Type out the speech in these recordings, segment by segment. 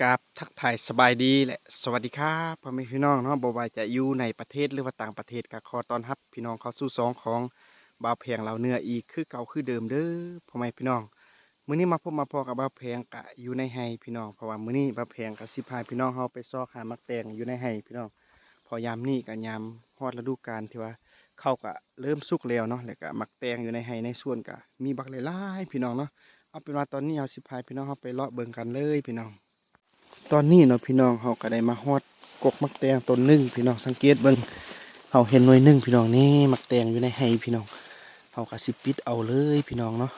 ກາບທັກທາຍສະບາຍດີ ແລະ ສະຫວັດດີຄັບ ພໍ່ແມ່ພີ່ນ້ອງເນາະ, ບໍ່ວ່າຈະຢູ່ໃນປະເທດ ຫຼືວ່າຕ່າງປະເທດ ກໍຂໍຕ້ອນຮັບພີ່ນ້ອງເຂົ້າສູ່ຊ່ອງຂອງບ່າວແພງລາວເໜືອອີກຄືເກົ່າຄືເດີມເດີ ພໍ່ແມ່ພີ່ນ້ອງ. ມື້ນີ້ມາພົບມາພໍ້ກັບບ່າວແພງກະຢູ່ໃນໄຮ່ພີ່ນ້ອງ, ເພາະວ່າມື້ນີ້ບ່າວແພງກະຊິພາພີ່ນ້ອງເຮົາໄປຊອກຫາໝາກແຕງຢູ່ໃນໄຮ່ພີ່ນ້ອງ. ເພາະຍາມນີ້ກະຍາມຮອດລະດູການທີ່ວ່າເຂົ້າກະເລີ່ມສຸກແລ້ວເນາະ, ແລ້ວກະໝາກແຕງຢູ່ໃນໄຮ່ໃນສວນກະມີບັກຫຼາຍໆ ພີ່ນ້ອງເນາະ. ເອົາເປັນວ່າຕອນນີ້ເຮົາຊິພາພີ່ນ້ອງເຮົາໄປເລາະເບິ່ງກັນເລີຍພີ່ນ້ອງ. ຕອນນີ້ເນາະພີ່ນ້ອງ, ເຮົາກະໄດ້ມາຮອດກົກໝາກແຕງຕົ້ນໜຶ່ງພີ່ນ້ອງ, ສັງເກດເບິ່ງ ເຮົາເຫັນໜ່ວຍໜຶ່ງພີ່ນ້ອງ, ນີ້ໝາກແຕງຢູ່ໃນໄຮ່ພີ່ນ້ອງ. ເຮົາກະຊິປິດເອົາເລີຍພີ່ນ້ອງເນາະ,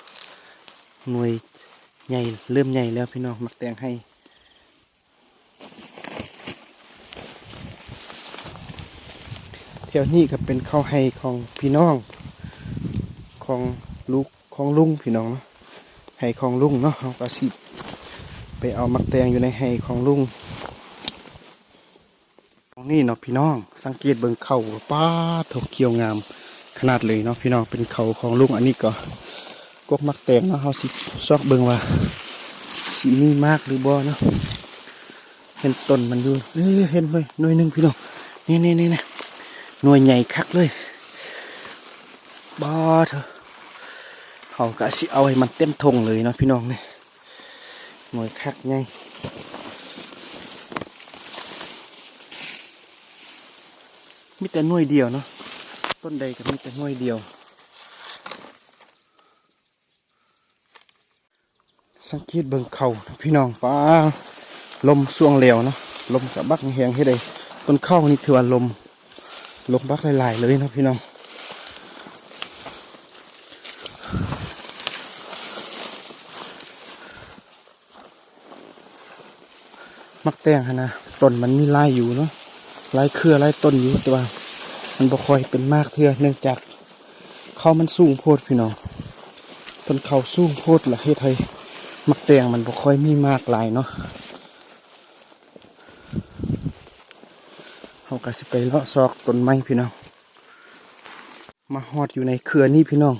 ໜ່ວຍໃຫຍ່ ເລີ່ມໃຫຍ່ແລ້ວພີ່ນ້ອງ ໝາກແຕງໄຮ່. ແຖວນີ້ກໍເປັນເຂົ້າໄຮ່ຂອງພີ່ນ້ອງ ຂອງລູກຂອງລຸງພີ່ນ້ອງເນາະ, ໄຮ່ຂອງລຸງເນາະ. ເຮົາກໍຊິໄປເອົາໝາກແຕງຢູ່ໃນໄຮ່ຂອງລຸງ. ຕອງນີ້ເນາະພີ່ນ້ອງ, ສັງເກດເບິ່ງເຂົ້າ ປາດໂທ້ ຂຽວງາມຂະໜາດເລີຍເນາະພີ່ນ້ອງ, ເປັນເຂົ້າຂອງລຸງ. ອັນນີ້ກໍກົກໝາກແຕງເນາະ, ເຮົາຊິຊອກເບິ່ງວ່າຊິມີໝາກຫຼືບໍ່ເນາະ. ເຫັນຕົ້ນມັນຢູ່ ເອີ ເຫັນໜ່ວຍ ໜ່ວຍໜຶ່ງພີ່ນ້ອງ, ນີ້ໆໆ ໜ່ວຍໃຫຍ່ຄັກເລີຍ. ບາດ ເຮົາກະຊິເອົາໃຫ້ມັນເຕັມຖົງເລີຍເນາະພີ່ນ້ອງ, ນີ້ໜ່ວຍຄັກໃຫຍ່. ມີແຕ່ໜ່ວຍດຽວເນາະ, ຕົ້ນໃດກໍມີແຕ່ໜ່ວຍດຽວ. ສັງເກດເບິ່ງເຂົ້າພີ່ນ້ອງ, ປາ ລົມຊ່ວງແລ້ວເນາະ, ລົມກະບັກແຮງເຮັດໃຫ້ຕົ້ນເຂົ້ານີ້ຖືວ່າລົມ ລົມບັກຫຼາຍໆເລີຍເນາະພີ່ນ້ອງ. ໝາກແຕງຫັ້ນນະ ຕົ້ນມັນມີຫຼາຍຢູ່ເນາະ, ຫຼາຍເຄືອຫຼາຍຕົ້ນຢູ່, ແຕ່ວ່າມັນບໍ່ຄ່ອຍເປັນໝາກເທື່ອ ເນື່ອງຈາກເຂົ້າມັນສູງໂພດພີ່ນ້ອງ. ຕົ້ນເຂົ້າສູງໂພດ ລະເຮັດໃຫ້ໝາກແຕງມັນບໍ່ຄ່ອຍມີໝາກຫຼາຍເນາະ. ເຮົາກໍຊິໄປເລາະຊອກຕົ້ນໄມ້ພີ່ນ້ອງ. ມາຮອດຢູ່ໃນເຄືອນີ້ພີ່ນ້ອງ,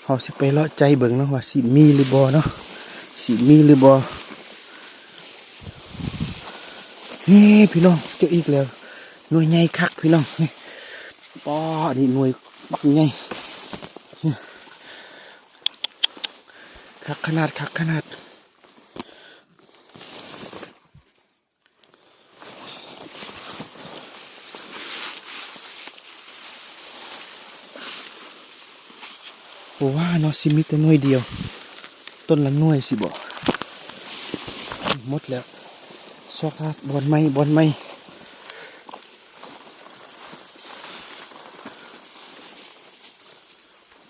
ເຮົາຊິໄປເລາະໃຈເບິ່ງເນາະ ວ່າຊິມີຫຼືບໍ່ເນາະ, ຊິມີຫຼືບໍ່. ນີ້ພີ່ນ້ອງ ເຈີອີກແລ້ວ, ໜ່ວຍໃຫຍ່ຄັກພີ່ນ້ອງ. ນີ້ ປ້າ ອັນນີ້ໜ່ວຍບັກໃຫຍ່, ຄັກຂະໜາດ ຄັກຂະໜາດ. ບໍ່ວ່າເນາະ ຊິມີແຕ່ໜ່ວຍດຽວ, ຕົ້ນລະໜ່ວຍຊິບໍ? ໝົດແລ້ວ, ຊອກຫາບ່ອນໃໝ່ ບ່ອນໃໝ່.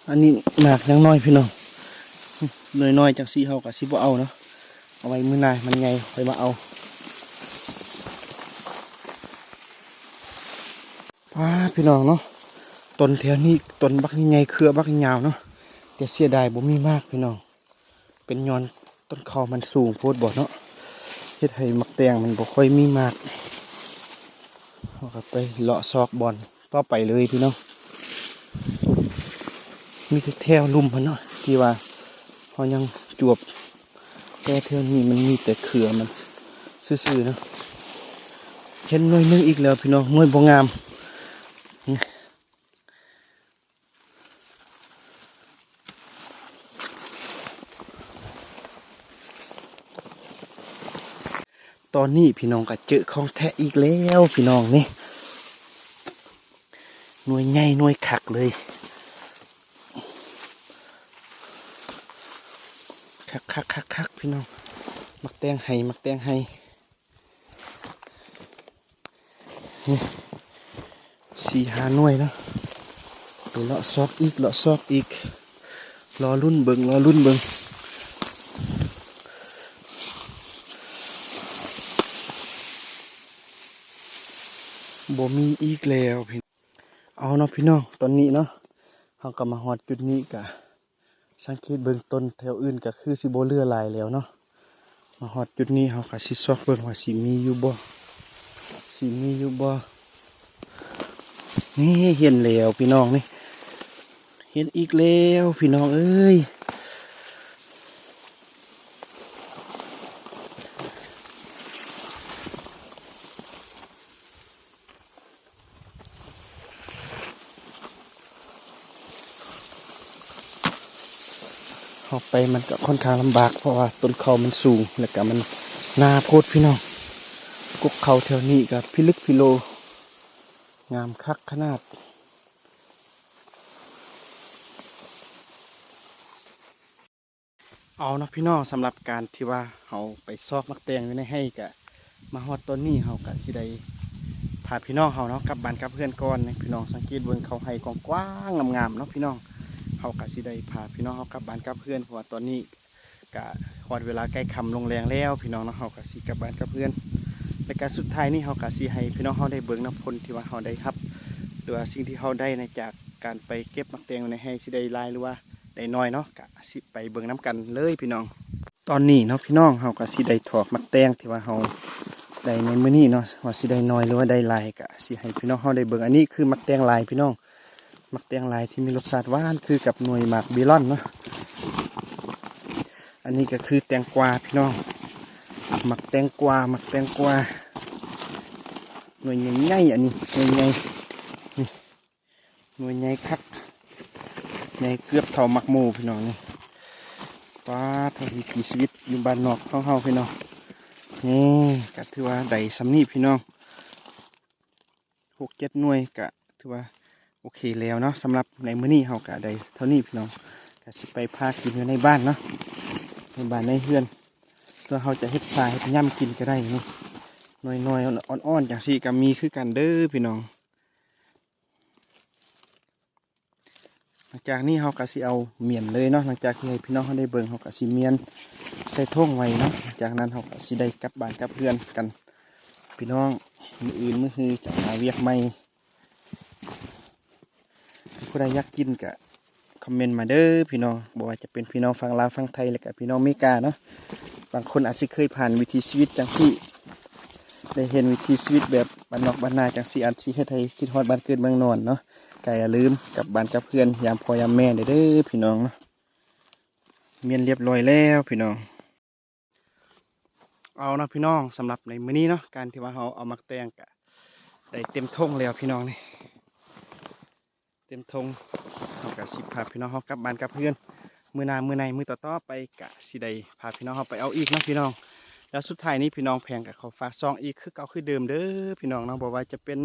ອັນນີ້ໝາກຍັງນ້ອຍພີ່ນ້ອງ, ໜ່ວຍນ້ອຍຈັ່ງຊີ້ເຮົາກໍຊິບໍ່ເອົາເນາະ, ເອົາໄວ້ມື້ໜ້າມັນໃຫຍ່ຄ່ອຍມາເອົາ. ວ້າ ພີ່ນ້ອງເນາະ, ຕົ້ນແຖວນີ້ຕົ້ນບັກໃຫຍ່ ເຄືອບັກຍາວເນາະ, ແຕ່ເສຍດາຍບໍ່ມີໝາກພີ່ນ້ອງ. ເປັນຍ້ອນຕົ້ນເຂົ້າມັນສູງໂພດບໍເນາະ, ເຮັດໃຫ້ໝາກແຕງມັນບໍ່ຄ່ອຍມີໝາກ. ເຮົາກໍໄປເລາະຊອກບ່ອນຕໍ່ໄປເລີຍພີ່ນ້ອງ. ມີແຕ່ແຖວລຸ່ມຫັ້ນເນາະ ທີ່ວ່າເຮົາຍັງຈວບ, ແຕ່ແຖວນີ້ມັນມີແຕ່ເຄືອມັນຊື່ໆເນາະ. ເຫັນໜ່ວຍໜຶ່ງອີກແລ້ວພີ່ນ້ອງ, ໜ່ວຍບໍ່ງາມ. ຕອນນີ້ພີ່ນ້ອງກໍເຈີຂອງແທ້ອີກແລ້ວພີ່ນ້ອງນີ້, ໜ່ວຍໃຫຍ່ໜ່ວຍຄັກເລີຍ, ຄັກໆໆໆ ພີ່ນ້ອງ. ໝາກແຕງໄຮ່ ໝາກແຕງໄຮ່. ນີ້ ສີ່ຫ້າໜ່ວຍເນາະ, ໄປເລາະຊອກອີກ ເລາະຊອກອີກ, ລໍລຸ້ນເບິ່ງ ລໍລຸ້ນເບິ່ງ. ບໍ່ມີອີກແລ້ວ. ເອົາເນາະພີ່ນ້ອງ, ຕອນນີ້ເນາະ ເຮົາກໍມາຮອດຈຸດນີ້ ກະສັງເກດເບິ່ງຕົ້ນແຖວອື່ນ ກະຄືຊິບໍ່ເຫຼືອຫຼາຍແລ້ວເນາະ. ມາຮອດຈຸດນີ້ ເຮົາກະຊິຊອກເບິ່ງວ່າຊິມີຢູ່ບໍ່ ຊິມີຢູ່ບໍ່. ນີ້ ເຫັນແລ້ວພີ່ນ້ອງ, ນີ້ ເຫັນອີກແລ້ວພີ່ນ້ອງເອີຍ. ອອກໄປມັນກໍຄ່ອນຂ້າງລຳບາກ ເພາະວ່າຕົ້ນເຂົ້າມັນສູງ ແລ້ວກໍມັນໜາໂພດພີ່ນ້ອງ. ກົກເຂົ້າແຖວນີ້ກໍພິລຶກພິໂລ ງາມຄັກຂະໜາດ. ເອົາເນາະພີ່ນ້ອງ, ສຳລັບການທີ່ວ່າເຮົາໄປຊອກໝາກແຕງຢູ່ໃນໄຮ່ ກະມາຮອດຕອນນີ້ ເຮົາກະຊິໄດ້ພາພີ່ນ້ອງເຮົາເນາະ ກັບບ້ານກັບເຮືອນກ່ອນ. ພີ່ນ້ອງສັງເກດເບິ່ງເຂົ້າໄຮ່ກວ້າງໆ ງາມໆ ເນາະພີ່ນ້ອງ. ເຮົາກະຊິໄດ້ພາພີ່ນ້ອງເຮົາກັບບ້ານກັບເຮືອນ ເພາະວ່າຕອນນີ້ກະຮອດເວລາໃກ້ຄ່ຳລົງແລງແລ້ວພີ່ນ້ອງເນາະ. ເຮົາກະຊິກັບບ້ານກັບເຮືອນ ແລະກະສຸດທ້າຍນີ້ ເຮົາກະຊິໃຫ້ພີ່ນ້ອງເຮົາໄດ້ເບິ່ງນຳ ຜົນທີ່ວ່າເຮົາໄດ້ຮັບ ຫຼືວ່າສິ່ງທີ່ເຮົາໄດ້ໃນຈາກການໄປເກັບໝາກແຕງຢູ່ໃນໄຮ່ ຊິໄດ້ຫຼາຍ ຫຼືວ່າ ໄດ້ໜ້ອຍເນາະ ກະຊິໄປເບິ່ງນຳກັນເລີຍພີ່ນ້ອງ. ຕອນນີ້ເນາະພີ່ນ້ອງ ເຮົາກະຊິໄດ້ຖອກໝາກແຕງທີ່ວ່າເຮົາໄດ້ໃນມື້ນີ້ເນາະ ວ່າຊິໄດ້ໜ້ອຍ ຫຼືວ່າໄດ້ຫຼາຍ ກະຊິໃຫ້ພີ່ນ້ອງເຮົາໄດ້ເບິ່ງ. ອັນນີ້ຄືໝາກແຕງລາຍພີ່ນ້ອງ, ໝາກແຕງລາຍທີ່ມີລົດຊາດຫວານຄືກັບໜ່ວຍໝາກເມລອນເນາະ. ອັນນີ້ກໍຄືແຕງກວາພີ່ນ້ອງ, ໝາກແຕງກວາ ໝາກແຕງກວາ ໜ່ວຍໃຫຍ່ໆ ອັນນີ້ໜ່ວຍໃຫຍ່ ນີ້ ໜ່ວຍໃຫຍ່ຄັກ ໃຫຍ່ເກືອບເທົ່າໝາກໂມພີ່ນ້ອງ. ນີ້ ປາດ ວິຖີຊີວິດຢູ່ບ້ານນອກຂອງເຮົາພີ່ນ້ອງ. ນີ້ກະຖືວ່າໄດ້ສ່ຳນີ້ພີ່ນ້ອງ, ຫົກເຈັດໜ່ວຍກະຖືວ່າໂອເຄແລ້ວເນາະ. ສຳລັບໃນມື້ນີ້ເຮົາກະໄດ້ເທົ່ານີ້ພີ່ນ້ອງ, ກະຊິໄປພາກິນຢູ່ໃນບ້ານເນາະ, ໃນບ້ານໃນເຮືອນ ເພື່ອເຮົາຈະເຮັດຊາເຮັດຫຍ້ຳກິນກະໄດ້ເນາະ. ໜ່ວຍໆ ອ່ອນໆ ຈັ່ງຊີ້ກະມີຄືກັນເດີພີ່ນ້ອງ. ຫຼັງຈາກນີ້ເຮົາກະຊິເອົາມ້ຽນເລີຍເນາະ. ຫຼັງຈາກທີ່ໃຫ້ພີ່ນ້ອງເຮົາໄດ້ເບິ່ງ ເຮົາກະຊິມ້ຽນໃສ່ຖົງໄວ້ເນາະ. ຈາກນັ້ນເຮົາກະຊິໄດ້ກັບບ້ານກັບເຮືອນກັນພີ່ນ້ອງ, ມື້ອື່ນມື້ຮືຈັ່ງຫາວຽກໃໝ່. ຜູ້ໃດຢາກກິນກະຄອມເມັນມາເດີພີ່ນ້ອງ, ບໍ່ວ່າຈະເປັນພີ່ນ້ອງຝັ່ງລາວຝັ່ງໄທ ແລະກະພີ່ນ້ອງເມກາເນາະ. ບາງຄົນອາດຊິເຄີຍຜ່ານວິຖີຊີວິດຈັ່ງຊີ້ ໄດ້ເຫັນວິຖີຊີວິດແບບບ້ານນອກບ້ານນາຈັ່ງຊີ້ ອາດຊິເຮັດໃຫ້ຄິດຮອດບ້ານເກີດເມືອງນອນເນາະ. ກະຢ່າລືມກັບບ້ານກັບເຮືອນຍາມພໍ່ຍາມແມ່ເດີພີ່ນ້ອງເນາະ. ມ້ຽນລຽບຮ້ອຍແລ້ວພີ່ນ້ອງ. ເອົາເນາະພີ່ນ້ອງ, ສຳລັບໃນມື້ນີ້ເນາະ ການທີ່ວ່າເຮົາເອົາໝາກແຕງກະໄດ້ເຕັມຖົງແລ້ວພີ່ນ້ອງ. ນີ້ ເຕັມຖົງ ເຮົາກະຊິພາພີ່ນ້ອງເຮົາກັບບ້ານກັບເຮືອນ. ມື້ໜ້າມື້ໃນມື້ຕໍ່ໆໄປກະຊິໄດ້ພາພີ່ນ້ອງເຮົາໄປເອົາອີກເນາະພີ່ນ້ອງ. ແລ້ວສຸດທ້າຍນີ້ພີ່ນ້ອງແພງກະຂໍຝາກຊ່ອງອີກຄືເກົ່າຄືເດີມເດີພີ່ນ້ອງເນາະ, ບໍ່ວ່າຈະເປັນ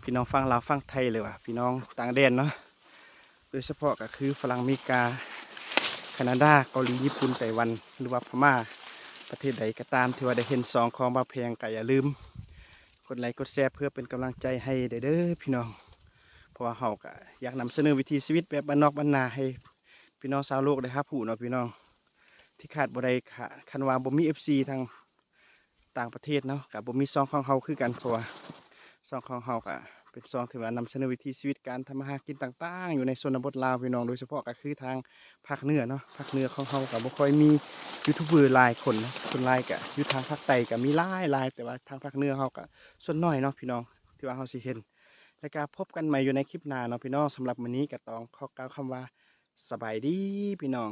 ພີ່ນ້ອງຝັ່ງລາວຝັ່ງໄທ ຫຼືວ່າພີ່ນ້ອງຕ່າງແດນເນາະ, ໂດຍສະເພາະກະຄືຝຣັ່ງ ອາເມລິກາ ຄານາດາ ເກົາຫຼີ ຍີ່ປຸ່ນ ໄຕ້ຫວັນ ຫຼືວ່າພະມ້າ ປະເທດໃດກະຕາມ ທີ່ວ່າໄດ້ເຫັນຊ່ອງຂອງບ່າວແພງ ກະຢ່າລືມກົດໄລກົດແຊເພື່ອເປັນກຳລັງໃຈໃຫ້ໄດ້ເດີພີ່ນ້ອງ. ເພາະວ່າເຮົາກະຢາກນຳສະເໜີວິຖີຊີວິດແບບບ້ານນອກບ້ານນາໃຫ້ພີ່ນ້ອງຊາວໂລກໄດ້ຮັບຮູ້ເນາະພີ່ນ້ອງ. ທີ່ຂາດບໍ່ໄດ້ ຄັນວ່າບໍ່ມີເອັຟຊີທາງຕ່າງປະເທດເນາະ ກະບໍ່ມີຊ່ອງຂອງເຮົາຄືກັນ, ເພາະວ່າຊ່ອງຂອງເຮົາກະເປັນຊ່ອງທີ່ວ່ານຳສະເໜີວິຖີຊີວິດການທຳມາຫາກິນຕ່າງໆ ຢູ່ໃນຊົນນະບົດລາວພີ່ນ້ອງ, ໂດຍສະເພາະກະຄືທາງພາກເໜືອເນາະ. ພາກເໜືອຂອງເຮົາກະບໍ່ຄ່ອຍມີຢູທູບເບີຫຼາຍຄົນເນາະ, ສ່ວນຫຼາຍກະຢູ່ທາງພາກໃຕ້ກະມີຫຼາຍໆ ແຕ່ວ່າທາງພາກເໜືອເຮົາກະສ່ວນໜ້ອຍເນາະພີ່ນ້ອງ ທີ່ວ່າເຮົາຊິເຫັນ. ແລ້ວກະພົບກັນໃໝ່ຢູ່ໃນຄລິບໜ້າເນາະພີ່ນ້ອງ. ສຳລັບມື້ນີ້ກະຕ້ອງຂໍກ່າວຄຳວ່າ ສະບາຍດີພີ່ນ້ອງ.